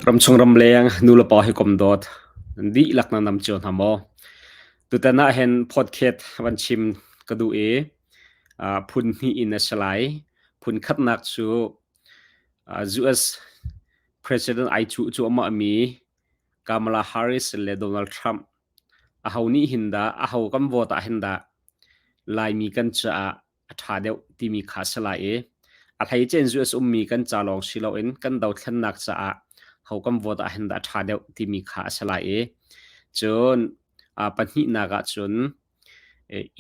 Ramchung ramleng nulepa hawikom dawt nan dihlak nan nam cio hna maw? Tutan ah hin podcast van chim ka duh i phun hnih in a si lai. Phun khatnak cu US President ai cuh cuahmah mi Kamala Harris le Donald Trump aho nih hin dah aho kan vote ah hin dah Laimi kan caah a ṭha deuh timi kha a si lai i a hleice in US ummi kan ca lawng si loin kan dothlennak caah ho kan vote ah hin dah a ṭha deuh timi kha a si lai i cun pahnihnak ah cun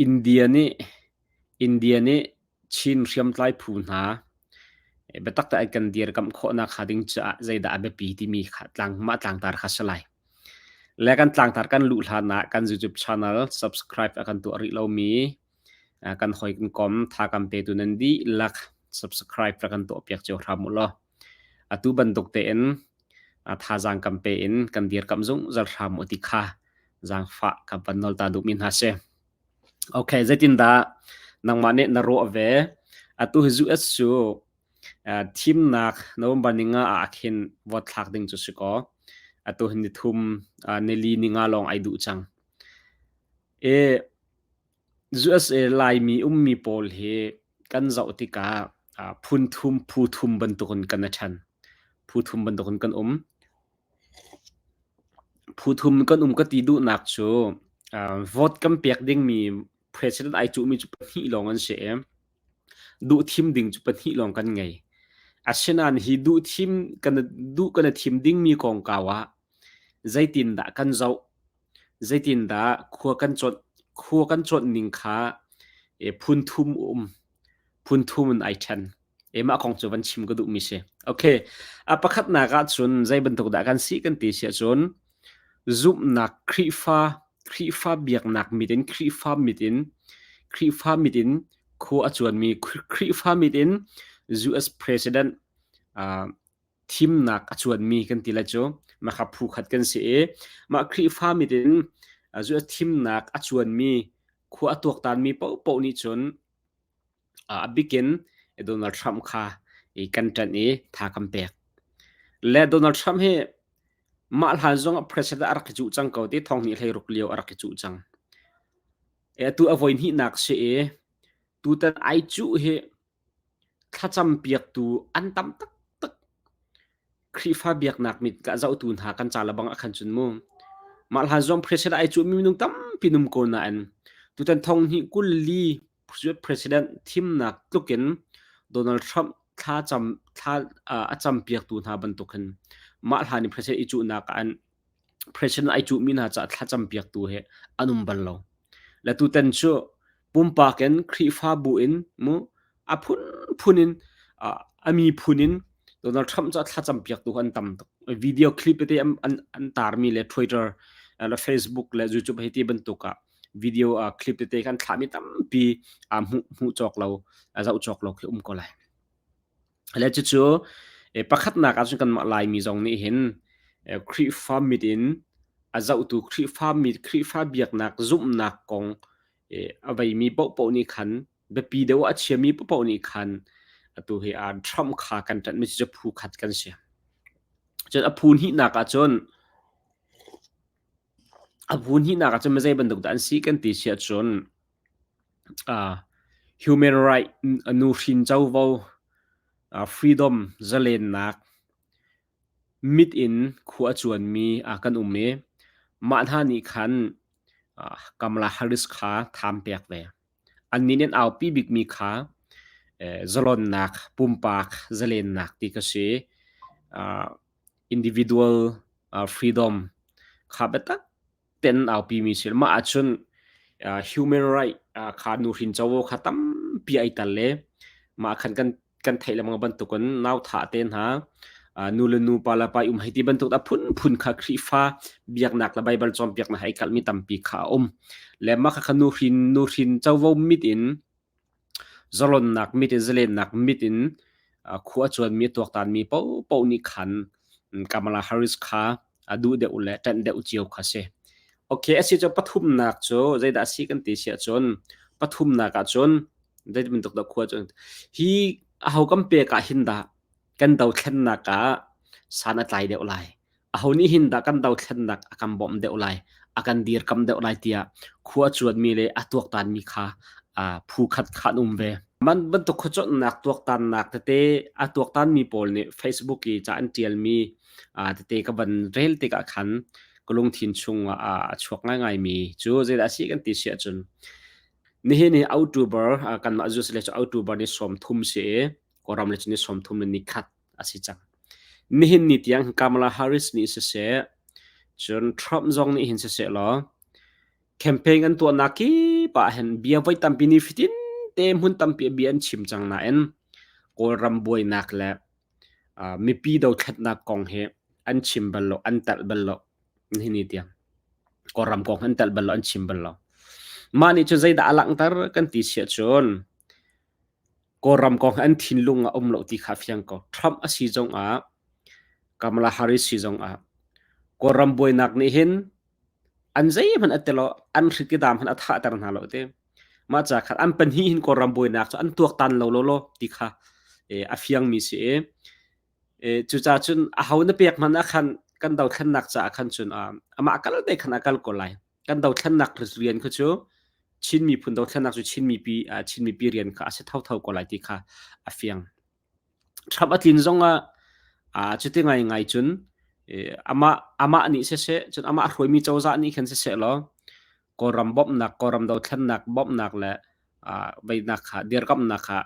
India nih India nih Chin hriamtlai phu hna biatak te an kan dirkamh khawhnak hnga ding caah zeidah a biapi timi kha tlang mah tlangtar kha a si lai. Le kan tlangtar kan luh hlan ah kan YouTube channel subscribe a kan tuah rih lomi kan hawi kan kom tha kan petu nan dihlak subscribe rak kan tuah piak cio hram u law atu bantuk tein thazaang kan pe in kan dirkamh zungzal hram u ti kha zaangfah kan van nawl ta duhmi hna si. Okay, zeitindah nangmah nih na ruah ve? Atu hi US cu thimnak November ninga ah khin vote thlak ding cu si kaw atu hi nithum nili ninga lawng ai duh cang. E USA Laimi ummi pawl hi kan zoh tikah phun thum phu thum bantukin kan i ṭhen. Phu thum bantukin kan um. Phu thum kan um ka ti duhnak cu vote kan pek dingmi president ai cuhmi cu pahnih lawng an si i duhthim ding cu pahnih lawng kan ngei. Asinain hi duhthim kan duh kan i thim dingmi kongkau ah zeitindah kan zoh Zeitindah khua kan cawnh khua kan cawnh ning kha phun thum um phun thum in ai ṭhen. Mah kong cu van chim ka duhmi si. Okay. A pakhatnak ah cun zei bantuk dah kan si kan ti si ahcun zumhnak Khrihfa Khrihfa biaknak mit in Khrihfa mit in Khrihfa mit in khua a cuanmi Khrihfa mit in US President uh, thimnak a cuanmi kan ti lai cu mah kha phu khat kan si i mah Khrihfa mit in zu a thimnak a cuanmi khua a tuaktanmi paohpaoh nih cun a bikin Donald Trump kha i kan ṭanh i tha kan pek. Le Donald Trump hi mah hlan zong ah president a rak i cuh cang ko ti thong hnih hlei ruk lio a rak i cuh cang. E atu a voi hnihnak si i tutan ai cuh hi Thlacam piaktu an tam taktak. Khrihfa biaknak mit ka zohtu hna kan ca lebang ah khan cun mu. Mah hlan zong president ai cuhmi minung tampi num ko nain tutan thong hnih 24 president thimnak tlukin Donald Trump thla cam thla a cam piaktu hna bantuk hin mah hlan i president i cuhnak ah an president ai cuhmi hna caah thlacam piaktu he an um bal lo. Le tutan cu pumpak in Khrihfabu in mu a phunphun in a miphun in Donald Trump cu thlacam piaktu an tam tuk. Video clip te an, an, an tarmi le Twitter le Facebook le YouTube hei ti bantuk ah video clip tete kan thlahmi tampi a hmuh hmuh cawk lo a zoh cawk lo khi um ko lai. Le cucu pakhatnak ahcun kanmah Laimi zong nih hin Khrihfa mit in a zohtu Khrihfa mit Khrihfa biaknak zumhnak kong a veimi paohpaoh nih khan biapi deuh a chiami paohpaoh nih khan atu hi Trump kha kan ṭanhmi cu phu khat kan si. Cun a phu hnihnak ahcun a phu hnihnak ahcun mizei bantuk dah an si kan ti si ahcun Human right, nuhrin covo, freedom, zalennak, mit in khua a cuanmi kan um i mah hna nih khan Kamala Harris kha thaam pek ve. Annih nih an aupi bikmi kha zalonnak, pumpak zalennak ti ka si. Individual freedom kha biatak tein an aupi mi si. Mah ahcun human right kha nuhrin covo kha tampi ai tal i mah khan kan kan theih lengmang bantukin nau thah te hna nu le nu pa le pa um hei ti bantuk a phunphun kha Khrihfa biaknak le Baibal cawnpiaknak ai kalhmi tampi kha a um. Le mah kha nuhrin nuhrin covo mit in Zalonnak mit in zalennak mit in khua a cuanmi a tuaktanmi paohpaoh nih khan Kamala Harris kha a duh deuh le ṭanh deuh cio kha si. Okay, a si cu pathumnak cu zeidah a si kan ti si ahcun pathumnak ahcun zei bantuk dah khua cu hi aho kan pek ah hin dah kan dothlennak ah san a tlai deuh lai. Aho nih hin dah kan dothlennak a kan bawmh deuh lai, a kan dirkamh deuh lai tiah khua a cuanmi le a tuaktanmi kha phu khat kha an um ve. Man bantuk khuacuanhnak tuaktannak tete a tuaktanmi pawl nih Facebook i ca an ṭialmi tete ka van rel tikah khan ka lungthin chung ah a chuak ngaingaimi cu zeidah a si kan ti si ahcun nihin hi October kanmah US le cu October ni 30 si i Kawlram le cu ni 30 le ni khat a si cang. Nihin ni tiang Kamala Harris nih siseh, cun Trump zong nih hin siseh law campaign an tuahnak kip ah hin bia voi tampi ni fitin te hmun tampi bia an chim cang nain Kawlram buainak le mipi dothlatnak kong hi an chim bal lo, an telh bal lo nihin ni tiang. Kawlram kong an telh bal lo, an chim bal lo. Mah nih cun zeidah a langhter kan ti siah cun Kawlram kong an thinlung ah um lo ti kha fiang ko. Trump a si zongah Kamala Harris si zongah Kawlram buainak nih hin an zeihmanh a telo an hrikidam hmanh a thahter hna lo te. Mah ca khan an pahnih hin Kawlram buainak cu an tuaktan lo lo lo ti kha a fiangmi si i cucaah cun aho na pek hmanh ah khan kan dothlennak caah khan cun amah kal te khan a kal ko lai. Kan dothlennak rian kha cu Chin miphun dothlennak cu Chin mipi Chin mipi rian kha a si thotho ko lai ti kha a fiang. Trump a tlin zongah cuti ngaingai cun amah amah nih siseh cun amah a hruaimi cozah nih khan siseh law Kawlram bawmhnak Kawlram dothlennak bawmhnak le veinak kha dirkamhnak kha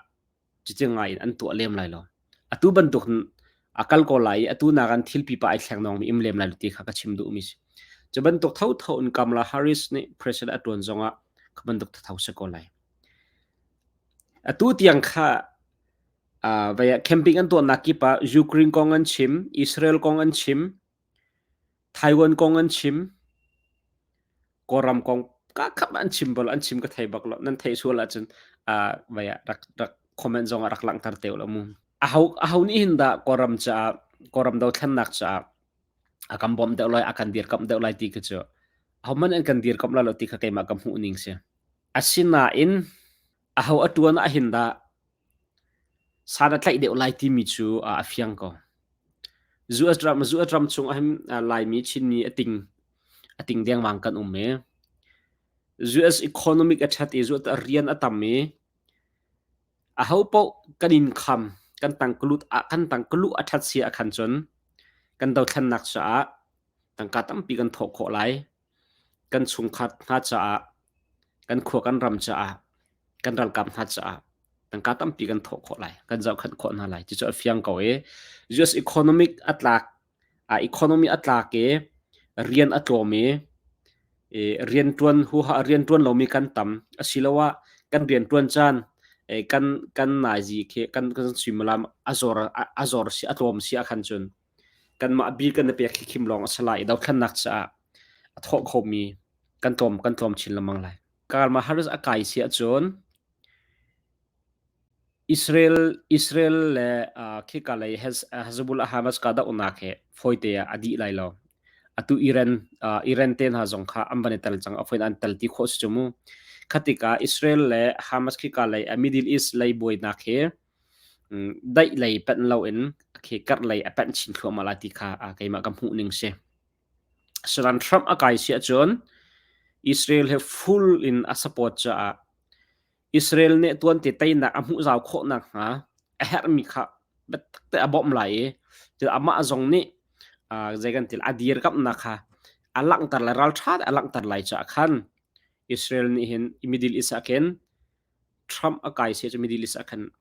cuti ngai in an tuah lem lai lo. Atu bantuk a kal ko lai i atu nakin thil pipa ai thleng nawngmi im lem lai lo ti kha ka chim duhmi si. Cu bantuk thotho in Kamala Harris nih president a ṭuan zongah kha bantuk thotho si ko lai. Atu tiang kha vei ah camping an tuahnak kip ah Ukraine kong an chim, Israel kong an chim, Taiwan kong an chim, Kawlram kong ka khap an chim bal an chim ka thei bak lo. Nan theih sual ahcun vei ah rak rak comment zong ah rak langhter te u mu. Aho aho nih hin dah Kawlram caah Kawlram dothlennak caah a kan bawmh deuh lai, a kan dirkamh deuh lai ti khi cu ahohmanh an kan dirkamh lai lo ti kha keimah ka hmuh ning si. Asinain aho a ṭuan ah hin dah san a tlaih deuh lai timi cu a fiang ko. US ram US ram chung ah hin Laimi Chinmi a ting a ting dengmang kan um i US economic a ṭhat i US rian a tam i aho paoh kan in kham kan tangkalut kan tangkaluh a ṭhat si ah khan cun kan dothlennak caah tangka tampi kan thawh khawh lai. Kan chungkhar hna caah, kan khua kan ram caah, kan ralkap hna caah tangka tampi kan thawh khawh lai, kan zohkhenh khawh hna lai. Cucu a fiang ko i US economic a tlak, economy a tlak i rian a tlawm i rianṭuan huha rianṭuan lomi kan tam asiloah kan rianṭuan caan kan kan naizi khi kan kan suimilam a zor a zor si a tlawm si ahkhan cun kanmah bil kan i pek hi khim lawng a si lai i dothlennak caah a thawh khomi kan tlawm kan tlawm chin lengmang lai. Kamala Harris a kai si ahcun Israel Israel le khika lei Hezbollah Hamas kahdohnak hi fawite ah a dih lai lo. Atu Iran Iran te hna zong kha an van i tel cang a foin an tel ti khawh si cu mu. Khatikah Israel le Hamas khika lei Middle East lei buainak hi daih lei panh loin khi karh lei a panh chin thluahmah lai ti kha keimah ka hmuh ning si. Saran Trump a kai si ahcun Israel he full in a support caah Israel nih tuante teinak a hmuh zau khawh nakhnga a herhmi kha biatak te a bawmh lai i til amah zong nih zei kan til a dirkamhnak kha a langhter lai ralṭha a langhter lai caah khan Israel nih hin Middle East ah khin Trump a kai se cu Middle East ah khan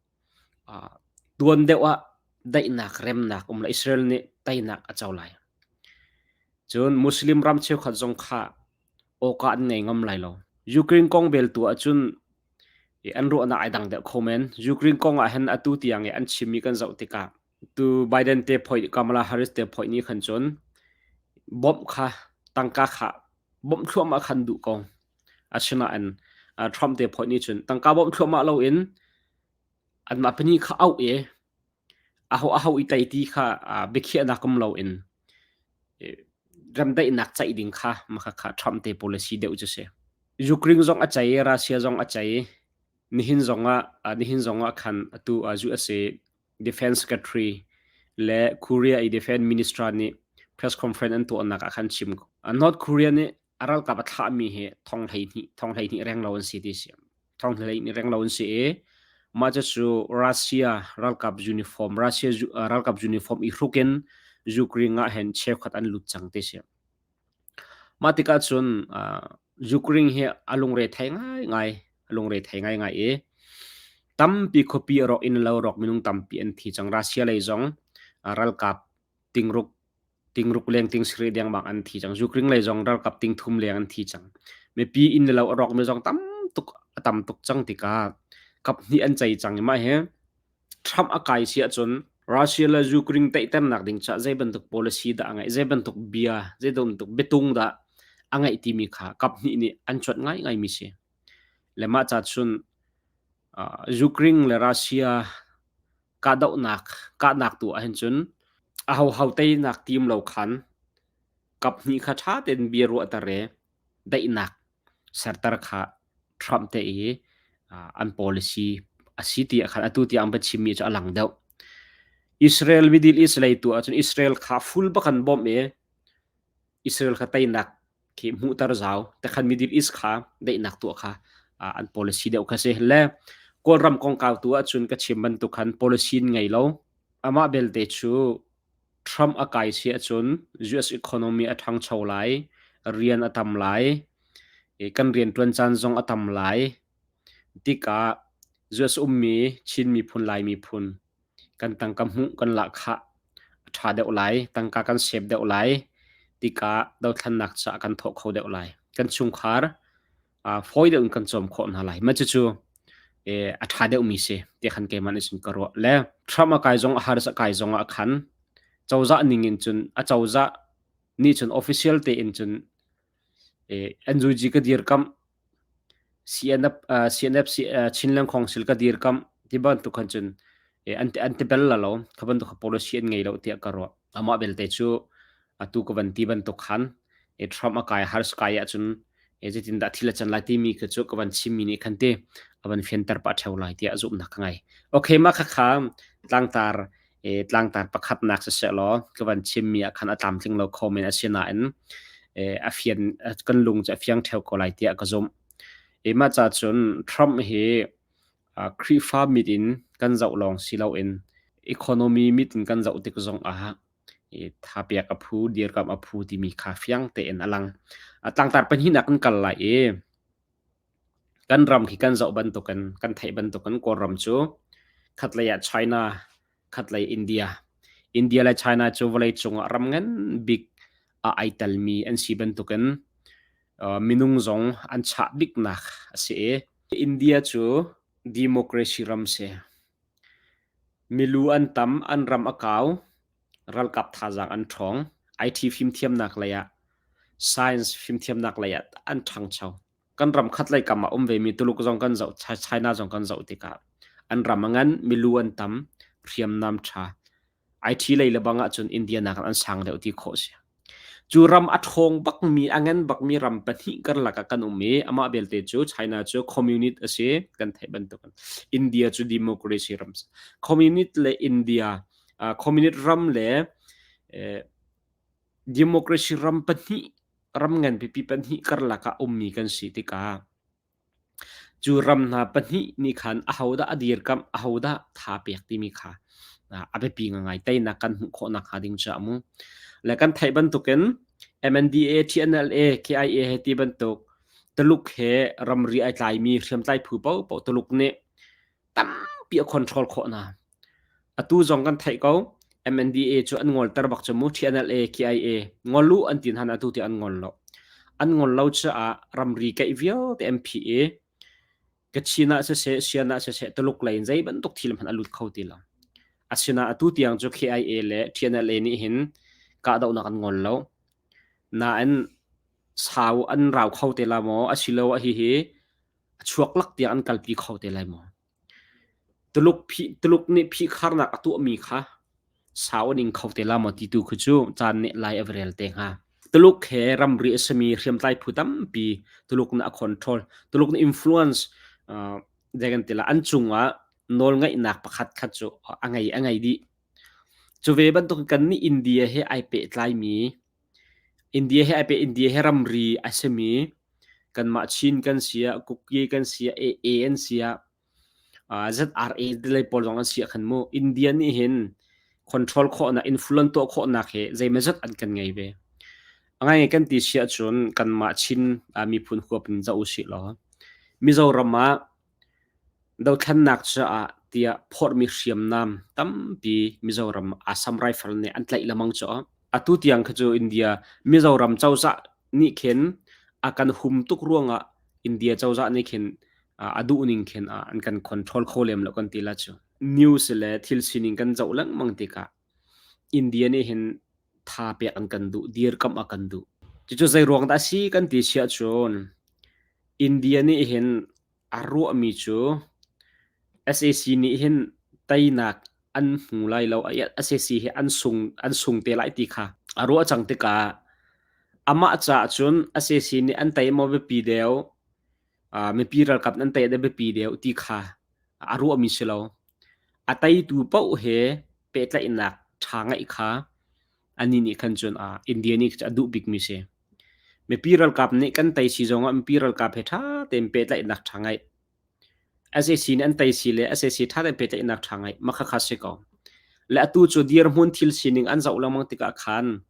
tuan deuh ah daihnak remnak um la Israel nih teinak a co lai. Cun Muslim ram cheukhat zong kha awka an ngei ngam lai lo. Ukraine kong bel tu ahcun an ruahnak ai dang deuh kho men. Ukraine kong ah hin atu tiang i an chimmi kan zoh tikah tu Biden te phoih Kamala Harris te phoih ni khan cun bawmh kha tangka kha bawmh thluahmah khan duh ko. Asinain Trump te phoih nih cun tangka bawmh thluahmah loin anmah pahnih kha auh i aho aho i tei ti kha biakhiahnak um loin remdaihnak ceih ding kha mah kha Trump te policy deuh cu si. Ukraine zong a cei, Russia zong a cei. Nihin zong ah nihin zong ah khan atu USA Defense Secretary. Le Korea i Defense Minister nih press conference an tuahnak ah khan chim. North Korea nih a ralkap a thlahmi hi thong 12 thong 12 reng lo an si ti si. Thong 12 reng lo an si i mah cu Russia ralkap uniform Russia ralkap uniform i hruk in Ukraine ah hin cheukhat an lut cang ti si. Mah tikah cun Ukraine hi a lungre thei ngaingai a lungre thei ngaingai i tampi khuapi a rawk inn lo rawk minung tampi an thi cang. Russia lei zong ralkap tingruk tingruk leng ting sarih dengmang an thi cang. Ukraine lei zong ralkap ting thum leng an thi cang. Mipi inn le lo a rawkmi zong tam tuk a tam tuk cang tikah kap hnih an cei cang i mah hi Trump a kai si ahcun Russia le Ukraine teihternak ding caah zei bantuk policy dah a ngeih, zei bantuk bia, zei bantuk biatung dah a ngeih timi kha kap hnih nih an cuanh ngaingaimi si. Le mah ca cun uh, Ukraine le Russia kahdohnak kahnak tu ahhin cun ahoho teinak tim lo khan kap hnih kha ṭha tein bia ruahter i daihnak serter kha Trump te i an policy a si ti khan atu tiang an chimmi cu a lang deuh. Israel Middle East lei tu ahcun Israel kha full bak an bawmh i Israel kha teinak khi hmuhter zau tekhan Middle East kha daihnak tuah kha an policy deuh kha si le Kawlram kongkau tu ahcun ka chim bantuk khan policy ngei lo amah belte cu Trump a kai si ahcun US economy a ṭhangcho lai rian a tam lai kan rian ṭuan caan zong a tam lai tikah US ummi Chin miphun Lai miphun kan tangka hmuh kan lahkhah a ṭha deuh lai, tangka kan save deuh lai tikah dothlannak caah kan thawh kho deuh lai. Kan chungkhar fawi deuh in kan cawm khawh hna lai. Mah cucu a ṭha deuhmi si ti khan keimah nih cun ka ruah. Le Trump a kai zong Harris a kai zong ah khan cozah ning in cun a cozah nih cun official tein cun NUG ka dirkamh CNF CNF Chinland Council ka dirkamh ti bantuk khan cun an an ti bel la lo kha bantuk kha policy an ngei lo tiah ka ruah. Amah belte cu atu ka van ti bantuk khan Trump a kai Harris kai ahcun zeitindah thil a can lai timi kha cu ka van chimmi nih khan ti a van fianter pah ṭheo lai tiah zumhnak ka ngei. Okay, mah khakha tlangtar tlangtar pakhatnak siseh law ka van chimmi ah khan a tlamtling lo kho men asinain a fian kan lung cu a fiang ṭheo ko lai tiah ka zumh. Mah ca cun Trump hi Khrihfa mit in kan zoh lawng si loin economy mit in kan zoh tik zong ah thapiak a phu, dirkamh a phu timi kha fiang tein a lang. Tlangtar pahnihnak kan kal lai i Kan ram khi kan zoh bantukin kan theih bantukin Kawlram cu khatlei ah China, khatlei India. India le China cu vawleicung ah ram ngan bik ah ai telmi an si bantukin minung zong an chah biknak a si i India cu democracy ram si. Milu an tam, an ram a kau, ralkap thazaang an ṭhawng. IT fimthiamnak lei ah, science fimthiamnak lei ah an ṭhangcho. Kan ram khatlei kam ah um vemi Tuluk zong kan zoh, China zong kan zoh tikah an ram a ngan, milu an tam, hriamnam ṭha. IT lei le bang ahcun India nakin an sang deuh ti khawh si. Cu ram a ṭhawng bakmi, a ngan bakmi ram pahnih karlak ah kan um i amah belte cu China cu communist a si, kan theih bantukin. India cu democracy ram. Communist le India, uh, communist ram le eh, democracy ram pahnih ram ngan pipi pahnih karlak ah ummi kan si tikah cu ram hna pahnih nih khan ahodah a dirkamh ahodah tha pek timi kha a biapi ngai teinak kan hmuh khawh nakhnga ding caah mu le kan theih bantukin MNDA TNLA KIA he ti bantuk Tuluk he ramri ai tlaimi hriamtlai phu paohpaoh Tuluk nih tampi a control khawh hna. Atu zong kan theih ko MNDA cu an ngolter bak cu mu TNLA KIA ngol u an tin han atu ti an ngol lo. An ngol lo caah ramri keih vialte MPA Kachin ah siseh Sian ah siseh Tuluk lei in zei bantuk thil hmanh a lut kho ti lo. Asinain atu tiang cu KIA le TNLA nih hin kahdohnak an ngol lo. Nain sau an rau kho te la maw asiloah hihi a chuak lak tiang an kalpi kho te lai maw? Tuluk, phih, Tuluk nih phihkharnak a tuahmi kha sau an ing kho te la maw ti tu khi cu caan nih lai a va rel te hnga. Tuluk he ramri a simi hriamtlai phu tampi Tuluk nih a control. Tuluk nih influence uh, zei kan ti la an cungah nawlngeihnak pakhat khat cu a ngei a ngei dih. Cu ve bantuk kannih India he ai pehtlaimi, India he ai peh India he ramri a simi kanmah Chin kan si ah, Kuki kan si ah, AA an si ah, ZRA lei pawl zong an si ah khan mu India nih hin control khawhnak influence tuah khawhnak hi zeimawzat an kan ngei ve. A ngai kan ti si ahcun kanmah Chin miphun huap in zoh usih law Mizoram ah dothlannak caah tiah phorhmi hriamnam tampi Mizoram Assam Rifle nih an tlaih lengmang cu. Atu tiang kha cu India Mizoram cozah nih khin a kan hum tuk ruangah India cozah nih khin a duh ning khin an kan control kho lem lo kan ti la cu. News le thil sining kan zoh lengmang tikah India nih hin tha pek an kan duh, dirkamh a kan duh. Cucu zei ruang dah a si kan ti siah cun India nih hin a ruahmi cu sac nih hin teinak an hmu lai lo, sac hi an sung an sung te lai ti kha a ruah cang tikah amah caah cun sac nih an tei maw biapi deuh, mipi ralkap an tei dah biapi deuh ti kha a ruahmi si lo. A teitu paoh he pehtlaihnak ṭha ngeih kha anih nih khan cun India nih a duh bikmi si. Mipi ralkap nih kan tei si zongah mipi ralkap he ṭha tein pehtlaihnak ṭha ngeih. Sac nih an tei si le sac ṭha tein pehtlaihnak ṭha ngeih mah khakha si ko. Le atu cu dirhmun thil sining an zoh lengmang tikah khan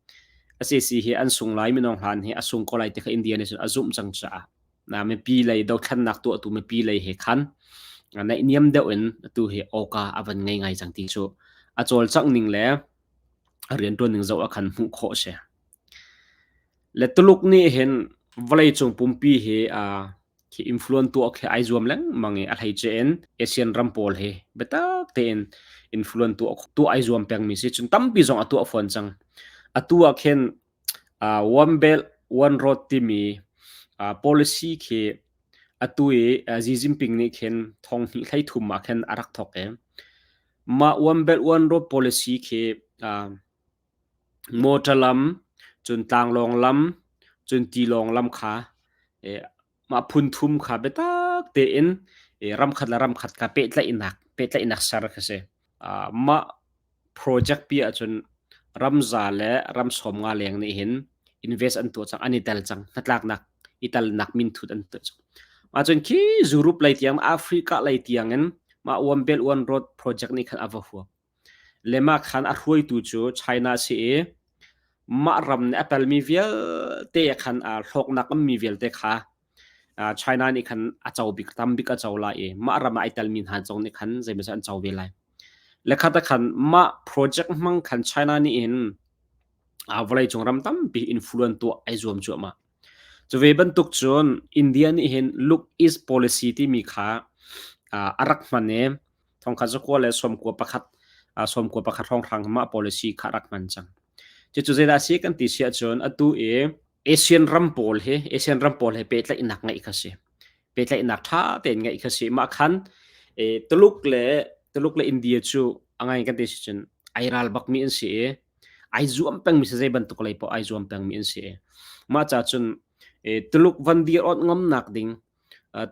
sac hi an sung lai minung hlan hi a sung ko lai ti kha India nih cun a zumh cang caah na mipi lei dothlannak tuahtu mipi lei he khan naihniam deuh in atu hi awka a van ngei ngai cang ti cu a cawlcangh ning le a rianṭuan ning zoh ah khan hmuh khawh a si. Le Tuluk nih hin vawleicung pumpi hi khi influence tuah khi ai zuam lengmang i a hleice in Asian ram pawl hi biatak tein influence tuah tuah ai zuam pengmi si. Cun tampi zong a tuah fawn cang. Atu ah khin One Belt One Road timi policy khi atu i Xi Jinping nih khin thong hnih hlei thum ah khin a rak thawk i mah One Belt One Road policy khi Motor lam, cun tlanglawng lam, cun tilawng lam kha mah phun thum kha biatak tein ramkhat le ramkhat kha pehtlaihnak pehtlaihnak ser khi si. Mah project pi ahcun ramza le ram sawmnga leng nih hin invest an tuah cang, an i tel cang, hnatlaknak i telnak minthut an tuah cang. Mah cun khi Europe lei tiang, Africa lei tiang in mah One Belt One Road project nih khan a va huap. Le mah khan a hruaitu cu China a si i mah ram nih a pelmi vialte khan hlawknak ummi vialte kha China nih khan a co bik tam bik a co lai i mah ram ah ai telmi hna zong nih khan zeimawzat an co ve lai. Le khat ah khan mah project hmang khan China nih hin vawleicung ram tampi influence tuah ai zuam cuahmah. Cu ve bantuk cun India nih hin Look East policy timi kha a rak hman i thongkhat zakua le 91 91 hrawnghrang mah policy kha rak hman cang. Cucu zeidah a si kan ti si ahcun atu i Asian ram pawl hi Asian ram pawl he pehtlaihnak ngeih kha si. Pehtlaihnak ṭha tein ngeih kha si. Mah khan Tuluk le Tuluk le India cu a ngai kan ti si cun ai ral bakmi an si i ai zuam pengmi si zei bantuk lei poah ai zuam pengmi an si. Mah ca cun Tuluk van dir awt ngamnak ding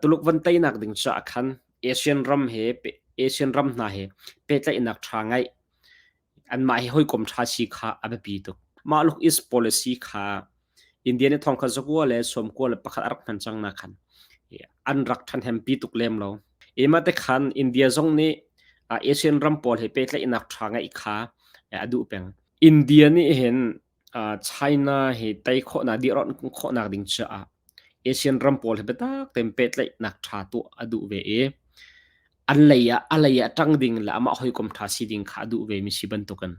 Tuluk van teinak ding caah khan Asian ram he Asian ram hna he pehtlaihnak ṭha ngeih anmah he hawikom ṭha si kha a biapi tuk. Mah Look East policy kha India nih thong kha zakua le 91 a rak hman cang na khan an rak ṭhahnempi tuk lem lo. Ema te khan India zong nih Asian ram pawl he pehtlaihnak ṭha ngeih kha a duh peng. India nih hin China hi tei khawhnak dirhawnh khawhnak ding caah Asian ram pawl he biatak tein pehtlaihnak ṭha tuah a duh ve i an lei ah a lei ah ṭang ding le amah hawikom ṭha si ding kha a duh ve mi si bantukin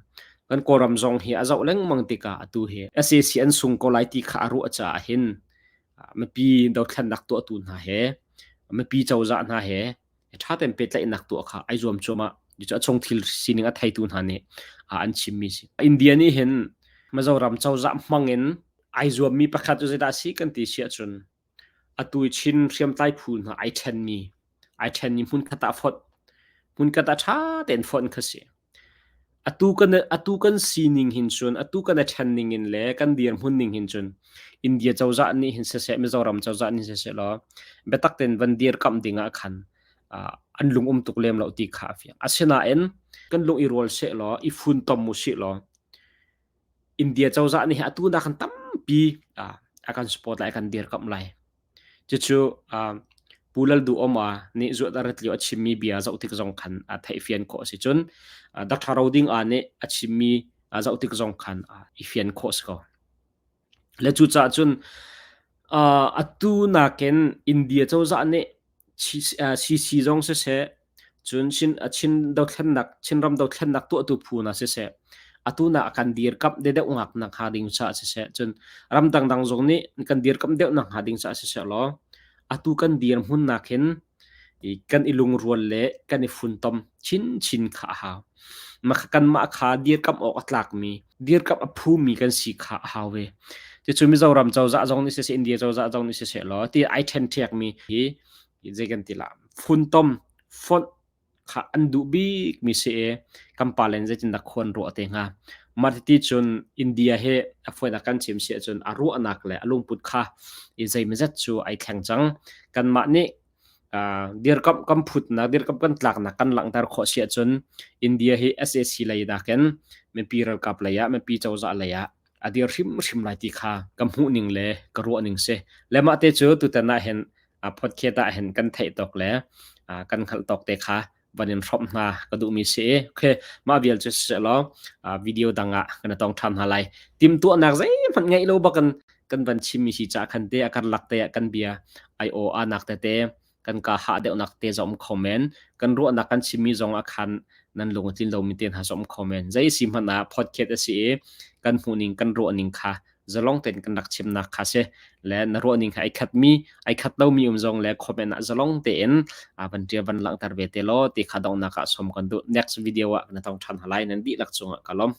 kan Kawlram zong hi a zoh lengmang tikah atu hi sac an sung ko lai ti kha a ruah caah hin mipi dothlennak tuahtu hna he mipi cozah hna he ṭha tein pehtlaihnak tuah kha ai zuam cuahmah. Cucu a chung thil sining a theitu hna nih an chimmi si. India nih hin Mizoram cozah hmang in ai zuammi pakhat cu zeidah a si kan ti si ahcun atu i Chin hriamtlai phu hna ai ṭhenmi ai ṭhenmi hmunkhat ah fonh hmunkhat ah ṭha tein fonh kha si. Atu kan sining hin cun atu kan i ṭhen ning in le kan dirhmun ning hin cun India cozah nih hin siseh Mizoram cozah nih siseh law biatak tein van dirkamh ding ah khan An lung um tuk lem lo ti kha a fiang. Asinain kan lung i rual seh law i funtom u sih law India cozah nih atu nak kan tampi a kan support lai, a kan dirkamh lai. Cucu Pu Lal Duh Om nih zuat a rat lio a chimmi bia zoh tik zong khan a theihfian khawh a si. Cun Dr. Roding A nih a chimmi zoh tik zong khan i fian khawh si ko. Le cucaah cun atu nakin India cozah nih CC zong siseh, cun Chin dothlennak, Chinram dothlennak tuahtu phu hna siseh, atu nak a kan dirkamh deuh ngak nak hnga ding caah siseh, cun ram dangdang zong nih kan dirkamh deuh nak hnga ding caah siseh law, atu kan dirhmun nakin kan i lungrual le kan i funtom chinchin kha a hau. Kanmah kha dirkamh awk a tlakmi, dirkamh a phumi kan si kha a hau ve. Cucu Mizoram cozah zong nih siseh, India cozah zong nih siseh law, ti ai ṭhenṭhiakmi hi zei kan ti la, funtom, fonh kha an duh bikmi si i kan pale nih zeitindah khua an ruah te hnga. Mah ti cun India hi a fawinak kan chim si ahcun a ruahnak le a lungput kha i zeimazet cu ai thleng cang. Kanmah nih dirkamh kan phutnak, dirkamh kan tlaknak kan langhter khawh si ahcun India hi sac lei nakin mipi ralkap lei ah, mipi cozah lei ah a dir hrimhrim lai ti kha ka hmuh ning le ka ruah ning si. Le mah te cu tutan ah hin podcast ah hin kan theih tawk le kan hngalh tawk te kha van in hrawmh hna ka duhmi si. Okay, mah vial cu si law video dang ah kan tong ṭhan hna lai. Timtuahnak zeihmanh ngeih lo bakin kan van chimmi si ca khan te a karlak te ah kan bia ai aw anak tete kan ka hah deuhnak te zong kho men kan ruahnak kan chimmi zong ah khan nan lung a tlin lomi te hna zong kho men zei si hmanh ah podcast a si i kan hmuhning kan ruahning kha zalong tein kan rak chimnak kha si le na ruahning kha ai khatmi ai khat lomi um zong le comment ah zalong tein van ṭial van langhter ve te law ti kha donghnak ah som kan duh. Next video ah na tong ṭhan halai. Nan dihlak cungah ka lawm.